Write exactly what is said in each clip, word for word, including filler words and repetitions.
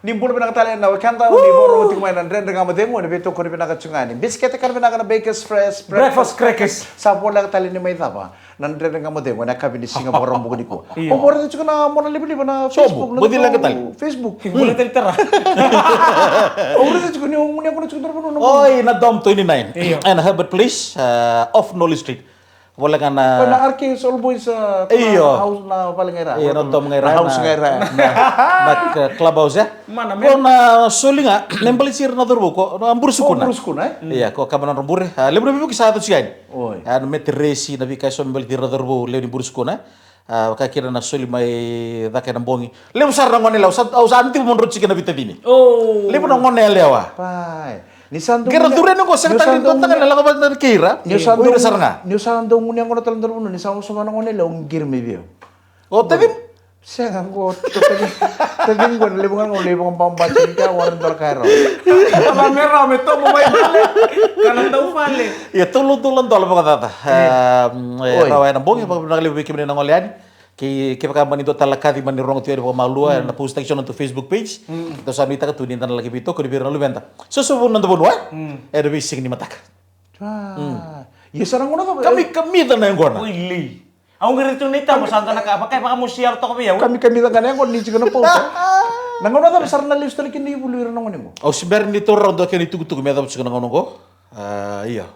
Ni bula vinaka tale na wekada, ni vakarorogo tiko mai na Dredre Ga Mo Cegu, ena veitokoni vinaka tiko ga ni bisikete kana vinaka na Bakers Fresh Breakfast Crackers. Sa voleka tale ni mai cava na Dredre Ga Mo Cegu ena yakavi ni siga Vakaraubuka nikua. Io. O vorata tiko na mona livaliva na Facebook, na Facebook. Io, vorata tale tara. O vorata tiko ni o gunu yaqona tiko na vanua na. Oi, na Dom twenty-nine. Io. Ena Herbert Place, uh, off Knowley Street. Voleka na. Ko na R K S All Boys, uh, ko na. Io. House na vale ga i ra. Io, na Dom ga i ra. Na house ga i ra. Na, na k-, clubhouse, e? Mana, ko na soli ga, me baleti ira na cauravou, ko na Bure Sukuna. O, Bure Sukuna, e? Io, ko kama na nodra bure. A, levu na veivuke sa yaco tiko yani. Oi. A, na meteresi, na veika eso me baleti ira na cauravou, lewe ni Bure Sukuna, e? A, vaka kina na soli mai cake na bogi. Levu sara na gone yalewa, sa, au sa nanuma mo dro tiko na veitacini. O. Levu na gone yalewa. Pai. Ni sa dau. Kera gunea, curu yani qo, sega ni sa tale ni dau dua na gone yalewa lako vata kei ira. Ni sa dau, o ira sara ga. Ni sa dau gunea qo na tala dau vanua, ni sa wasoma na gone yalewa, o qiri mai vei au. O tacimu? Sega qo, tacimu. Tacimu qo, na levu ga qo, levu ga bau bati, ni ka wara dua na ka e rawa. Ka na me rawa, me tomo mai vale. Ka na dau vale. Ia, tolu na udolu na dola vakacaca. Io. Ehm, e, oi, rawa ena bogi, vakavinaka levu vei kemuni na gole yani. Kei, kevaka mani dua tale na kaci mani rogo tu yani vakamalua, mm, ena post-taki so na nodatou Facebook page. Mm. Keitou sa nuitaka tu ni da na laki veitokoni vei ira na luveda. So, so vou na noda vanua, e? Mm. Ena veisiga ni mataka. Ah. Mm. Ia sa na gauna cava? Kami, kamica na yaqona. Oi, lei. Au qai raica tu na itaba, sa dua na ka, vaka, vakamosi yalo toka vei au. Kami, kamica ga na yaqona ni tiko na pauta. Na gauna cava sa ra na lesu tale kina na ivulu ira na gone qo? Au se bera ni taura rawa dua kena itukutuku me yacova tiko na gauna qo. Ah, ia.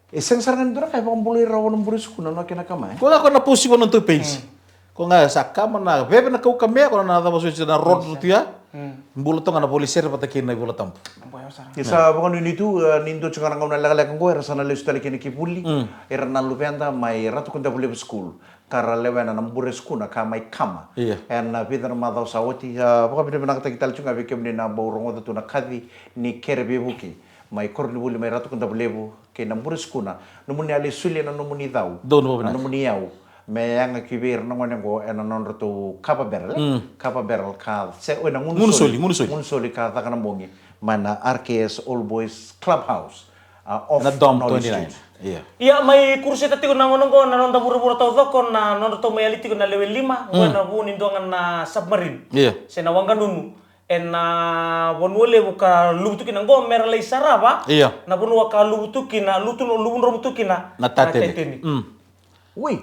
E sega sara ga ni dua na ka e vakabulai rawa na Bure Sukuna na kena kama, e? Ko ga ko na post-taki vua na nodatou page. Mm. Ko ga sa kama na veve na kaukamea, ko na cava soti na road tu ya. Mm. Bula toka ga na vola sere vata kei na iVola Tabu. Ia sa vakanuinui tu, e, ni dua tiko ga na gauna lekaleka qo, era sa na lesu tale kina ki vuli, mm, ira na luveda mai Ratu Kadavulevu School. Ka ra lewena na Bure Sukuna ka mai kama. Ia. Ena vica na macawa sa oti, a, vakavinavinakataki tale tiko ga vei kemuni na bau rogoca tu na kaci ni kere veivuke mai koronivuli mai Ratu Kadavulevu kei na Bure Sukuna. Nomuni a lai solia na nomuni cau. Donu vakavinaka. Na nomuni yau. Me yaga ki vei ira na gone qo ena nodratou kava barrel, e? Mm. Kava barrel ka se, o, ena gunu soli. Gunu soli, gunu soli. Gunu soli ka caka na bogi. Mai na R K S All Boys Clubhouse. A, off Knowley Street. Na Dom twenty-nine. Ia. Ia, mai kuruseta tiko na gauna qo na noda vuravura taucoko, na nodratou mai yali tiko na lewe lima, qo, mm, ena vu ni dua ga na submarine. Ia. Se na waqa nunu. Ena vanua levu ka luvu tu kina qo, mera lai sarava. Ia. Na vanua ka luvu tu kina, lutu, luvu dromu tu kina. Na Titanic. Na Titanic. Mm. Oi.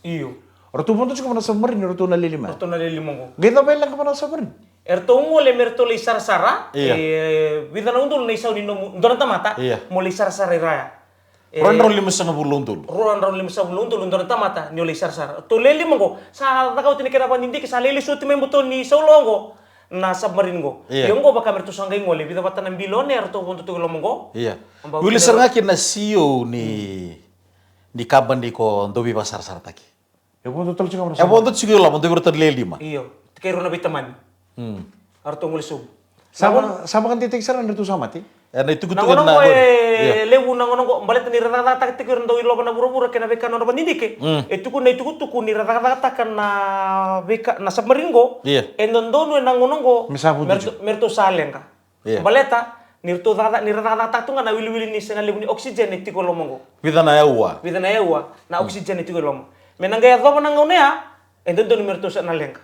Io. Ratou vodo tiko va na submarine, ratou na lewe lima. Ratou na lewe lima qo. Qai cava e leqa va na submarine? Eratou gole me ratou lai sarasara. Ia. E, vica na udolu na isau ni nomu, dua na tamata. Ia. Mo lai sarasara i ra ya. E, rua na drau limasagavulu na udolu. Rua na drau limasagavulu na udolu, dua na tamata, ni o lai sarasara. Ratou lewe lima qo. Sa caka oti na kena vakadidike, sa lai lesu oti mai boto ni saulo qo. Na submarine qo. Ia. Ia qo vaka me ratou sa qai gole, vica vata na bilionea eratou vodo tu i loma qo. Ia. Wili sara ga kina na C E O ni, ni kabani ko dau veivakasarasarataki. E vodo tale tiko ga. E vodo tiko i loma, dua vei iratou na lewe lima. Io, kei rau na veitamani. Mm. Eratou gole sobu. Sa vaka, sa vakadeitaki sara ni ratou sa mate. E na itukutuku na gauna qo, e, io, levu na gauna qo, baleta ni ra cakacakataka tiko ira dau i loma na vuravura kei na veika nodra vakadidike. Mm. E tukuna na itukutuku ni ra cakacakataka na veika, na submarine qo. Io. E dodonu ena gauna qo me sa vudu tiko, me ratou sa leqa. Ia. Baleta ni ratou caka, ni ra cakacakataka tu ga na wiliwili ni sega levu ni oxygen e tiko e loma qo. Vica na aua. Vica na aua na, mm, oxygen e tiko e loma. Me na qai yacova na gauna ya, e dodonu me ratou sa na leqa.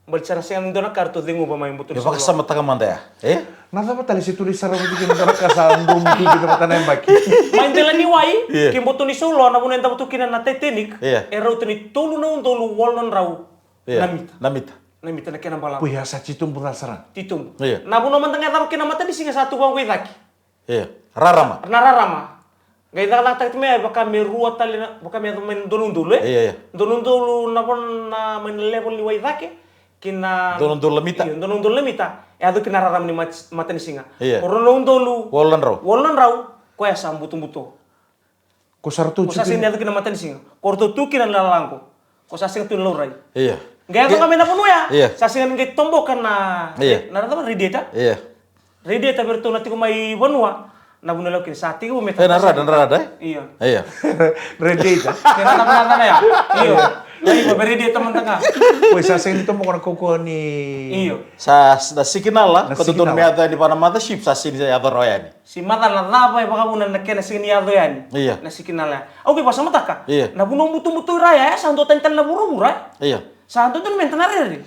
Baleta sa na sega ni dua na ka ratou ceguva mai boto ni saulo. Vakasamataka mada ya, e? Na cava tale se tu lai sarava tiko na dua na ka sa dromu tu vica vata na yabaki. Mai dela ni wai, ia, ki boto ni saulo, na vanua e davo tu kina na Titanic, ia, e rauta ni tolu na udolu walu na drau, ia, na mita. Na mita. Na mita na kena balavu. Koya sa titobu ca sara. Titobu. Ia. Na vanua mada ga e cava kina na matanisiga sa tu vaqo i cake. Ia. Rarama. Na rarama. Qai cakacakataki tu mai ya, vaka me rua tale na, vaka me yaco mai na dua na udolu, e? Ia, ia. Dua na udolu na vanua mai na level ni wai cake ki na dua na udolu na mita. Io, dua na udolu na mita. E yaco kina na rarama ni mat-, matanisiga. Ia. Ko rua na udolu walu na drau. Walu na drau. Koya sa butobuto. Ko sa ratou tu kina. Ko sa sega ni yaco kina matanisiga. Ko ratou tu kina na lalaqa qo. Ko sa sega tu ni laurai. Ia. Qai yaco ga mai na vanua ya. Ia. Sa sega ni qai toboka na, ia, na cava, radiator. Ia. Radiator vei iratou na tiko mai vanua. Na vanua lau kina sa tekivu me, e, na rada, na rada, e? Io. Ia. Radiator. Kena na vanua ya. Io. Ia, me radiator mada ga. Oi, sa sega ni toboka na kaukauwa ni. Io. Sa, na signal, a, na ko dodonu me yaco yani vua na mothership, sa sega ni yaco rawa yani. Se macala cava e vakavuna na kena sega ni yaco yani. Ia. Na signal ya. Au qai vakasamataka. Ia. Na vanua butobuto i ra ya, e sa duatani tale na vuravura. Ia. Sa dodonu me da na rere.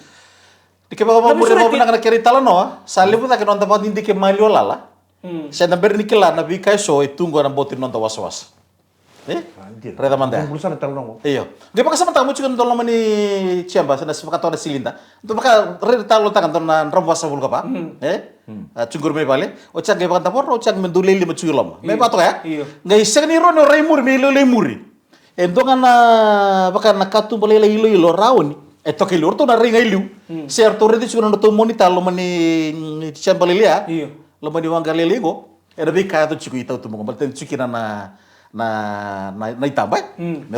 Ni kevaka vakamuri vakavinaka na kena italanoa, sa levu cake noda vakadidike maliwa lala. Se da bera ni kila na veika eso e tu qo na boto ni noda wasawasa. E? Raica mada. Io. Qai vakasamataka mo tiko na dua loma ni chamber, se na se vakatoka na silinda. Dua vaka rairai talanoataka dua na dramu vasagavulu ka va. E? A, tiko qori mai vale. O tiko qai vakadavora, o tiko me dau lailai ma tiko i loma. Me vakatoka ya. Qai sega ni rawa ni o rai muri, me iloilo i muri. E dua ga na vaka na katuba lailai iloilo rawa ni e toka i liu. O ratou na rai ga i liu. Se ratou raici tiko na nodratou monitor loma ni, ni chamber lailai ya. Loma ni waqa lailai qo. Ena veika yaco tiko i tautuba qo. Baleta ni tiko kina na, na, na, na itaba, e?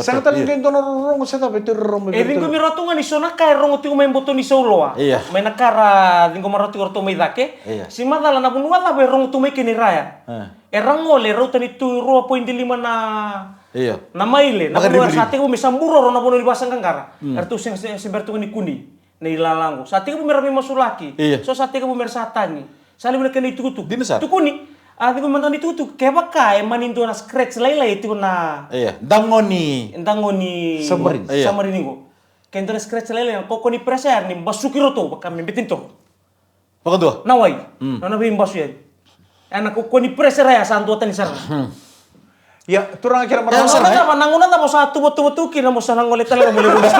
Sega tale ni dua na rorogo se cava e tiko rorogo mai. E ciqomi ratou ga ni so na ka e rogo tiko mai boto ni sauloa. Mai na ka ra ciqoma ratou tiko ratou mai cake. Se macala na vanua cava e rogo tu mai kina i raya. Era gole, rauta ni tu rua poidi lima na, na maile, na vanua era sa tekivu me sa buroro na vanua ni vasaqaqara. Eratou se, se, se bera tu ga ni kuni na ilala qo. Sa tekivu me ra veimasulaki. So sa tekivu me ra sa tagi. Sa levu na kena itukutuku. Tukuni, a, tekivu mada na itukutuku. Kevaka e mani dua na scratch lailai e tiko na dagoni. Samarini qo. Ke dua na scratch lailai na kaukaua ni pressure ya ni basuki ratou vaka me bete ni toro. Vakadua. Na wai. Na nona veibasu yani. Ena kaukaua ni pressure ya sa duatani sara. Ia, turaga kei na marama. Na gauna cava, na gauna cava o sa tuvatuva tu kina mo sa na gole tale ga mo levu. Ia,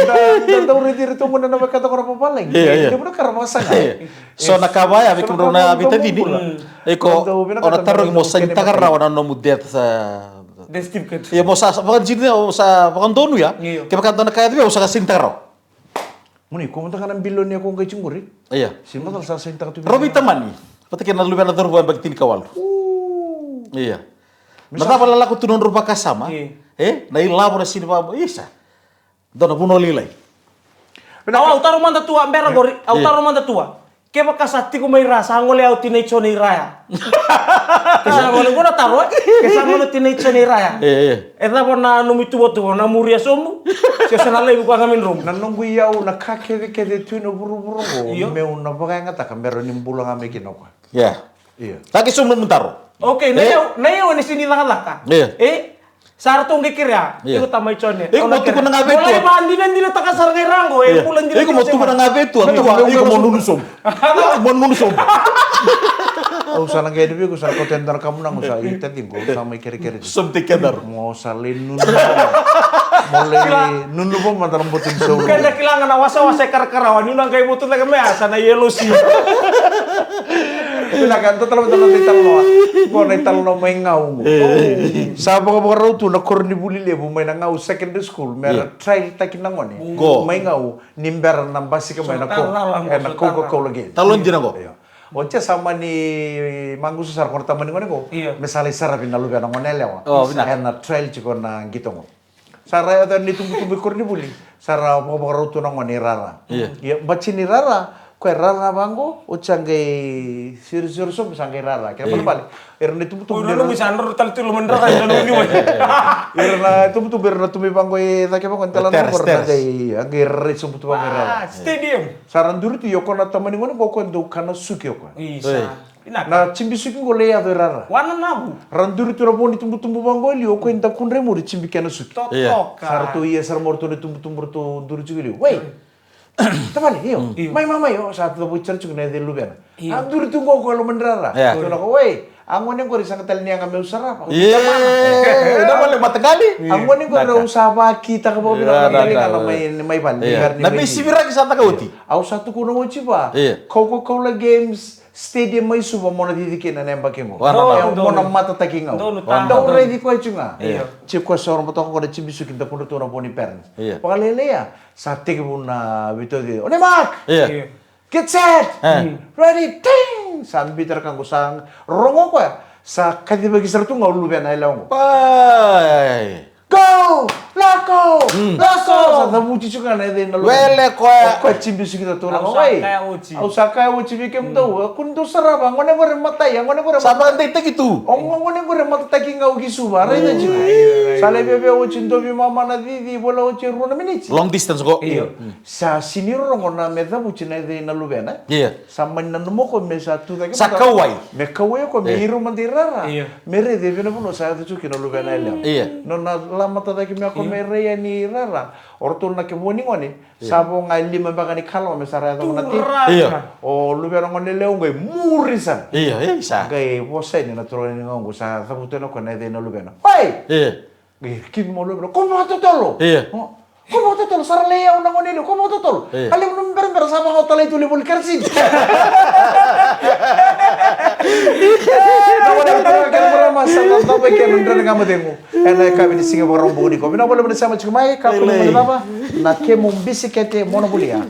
da, da dau raici iratou gona na vakataka na vavalagi. Ia, ia. Levu na ka ra vakasaga. Ia. So na ka vaya, vei kemudrau na veitacini. Iko, o na tarogi mo sainitaka rawa na nomu death, sa. Death certificate. Ia, mo sa, sa vakadini, o sa vakadonuya. Io. Kevaka dua na ka yaco vei au, o sa ka sainitaka rawa. Muni, ko mada ga na bilionia ko qai tiko qori. Ia. Sega ni macala sa sainitaka tu. Rau veitamani. Vata kei na luvena cauravou yabaki tinikawalu. Ia. Na cava lako tu nodrau vakasama. E? Na ilavo na sini vabo. Isa. Dua na vanua lailai. Au, au taro mada tua, bera qori. Au taro mada tua. Kevaka sa tiko mai ra, sa gole au tinai Jone i raya. Ke sa gole, qo na taro, e? Ke sa gole tinai Jone i raya. E, e. E cava na nomu ituvatuva, na muri a sobu? Se sa na laivi koya ga me dromu. Na noqu iyau, na ka kecekece tu ena vuravura qo, io, meu na vakayagataka me rawa ni bula ga mai kina o koya. Ia. Ia. Sa ke sobu nomu taro. Okay, na iyau, na iyau ena sini cakacaka. Ia. E? Sa ratou qai kerea. Ia. Iko tamai Jone. Iko mo tukuna ga vei tua. Mo lai vakadinadinataka sara ga i ra qo, e bula dina. Iko mo tukuna ga vei tua, tua, iko mo nunu sobu. Iko mo nunu sobu. Au sa na qai vei iko, sa na kauta e dua na kamunaga, au sa i taciqu, au sa mai kerekere. Sobu tiko kedaru. Mo sa lai nunu. Mo lai nunu vo mada na boto ni sau. Keda kila ga na wasawasa e karakarawa, ni na qai votu cake me a sa na yellow sea. Vinaka, dua tale mada na italanoa. Qo na italanoa mai Gau. E. Sa vakavakarau tu na koronivuli levu mai na Gau Secondary School me ra trial taki na gone mai Gau ni bera na basika mai na Coca-Cola game. Talo dina qo. Io. Oti sa mani maqusa sara ko na tamani gone qo me sa lai saravi na luvena gone yalewa ena trial tiko na qito qo. Sa ra yaco na itubutubu i koronivuli, sa ra vakavakarau tu na gone i rara. Ia, bati ni rara, koya e rara vaqo, oti sa qai sirosiro sobu sa qai rara. Kena ibalebale, ira na itubutubu, ira na itubutubu ira na tu mai vaqo e cake vaqo ni tala na qai, a qai rara sobu tu vaqo e rara. Stadium. Sa ra duri tu, io, ko na tamani gone qo, ko dau kana suki o koya. Na tibi suki qo lai yaco e rara. Ra duri tu na vo ni tubutubu vaqo e liu, o koya e dakudra e muri, tibi kena suki. Sa ratou ia sara mai o ratou na itubutubu, ratou duri tiko e liu. Wei! Tavale, io. Mai, mai, mai, o, sa cavuti sara tiko na yaca i luvena. A duri tu qo o koya e loma ni rara. Tou lako, wei, a gone qori sega tale ni yaga meu sarava. Ia, na vale mataqali. A gone qori au sa vakitaka vakavinaka na mai vale. Na veisiviraki sa taka oti. Au sa tukuna oti va. Coca-Cola Games. Stadium mai Suva mo na cici kina na yabaki qo. Mo na matataki Gau. Dou raici koya tiko ga. Tiko koya sa oro matoka qo na tibi suki, dakudratou na vo ni parents. Vakalailai ya, sa tekivu na veitauci. O nei Mark! Get set! Ready! Ting! Sa biuta na ka qo, sa rogo koya. Sa kacivaki sara tu ga o luvena yalewa qo. Go! Lako! Lako! Sa cavuti tiko ga na yaca i na luvena. Wele koya. O koya tibi suki, datou lako, wei. Au sa kaya oti vei kemudou, kua ni dou sarava, a gone qori e matai, a gone qori e matai. Sa vakadeitaki tu. O gone qori e matataki Gau ki Suva, raica tiko. Sa lai viavia oti, dovi mama na cici, vola oti e rua na miniti. Long distance qo. Io. Sa sini rorogo na me cavuti na yaca i na luvena. Sa mani nanuma o koya me sa tu cake. Sa kauwai. Me kauwai o koya me irau mada i rara. Me raici e vei na vanua sa yaco tiko kina o luvena yalewa. Nona Sa mata cake me ako me rai yani rara. O ratou na ke vua ni gone. Sa vo ga e lima beka ni kalo me sa ra yacova na tei. Io. O luvena gone lewe qai muri sara. Io, e sa. Qai vosa yani na turaga ni gauqu sa cavuta na koya na yacai na luvena. Oi! Io. Qai kivi mai luvena. Ko vakatotolo. Io. Ko vakatotolo, sa ra lai au na gone lewe, ko vakatotolo. Io. Ka levu na berabera sa vakaotalai tu lai voli karasini. Na gone lewe, kena marama, sa na cava kena Dredre Ga Mo Cegu. Ena yakavi ni siga Vakaraubuka nikua. Vinaka vakalevu na sema tiko mai, kakua ni guilecava na kemu bisikete mo na volia.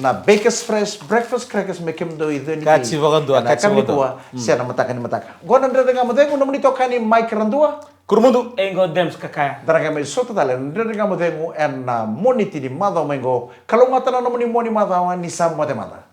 Na Bakers Fresh Breakfast Crackers me kemudou i ceu ni. Ka tsi vakadua, ka tsi vakadua. Se na mataka ni mataka. Qo na Dredre Ga Mo Cegu, nomuni tokani Mike Radua. Kurumudu. E qo Dems Kakaya. Da na qai mai sota tale na Dredre Ga Mo Cegu ena Moniti ni macawa mai qo. Kalougata na nomuni Moniti macawa ni sa moce mada.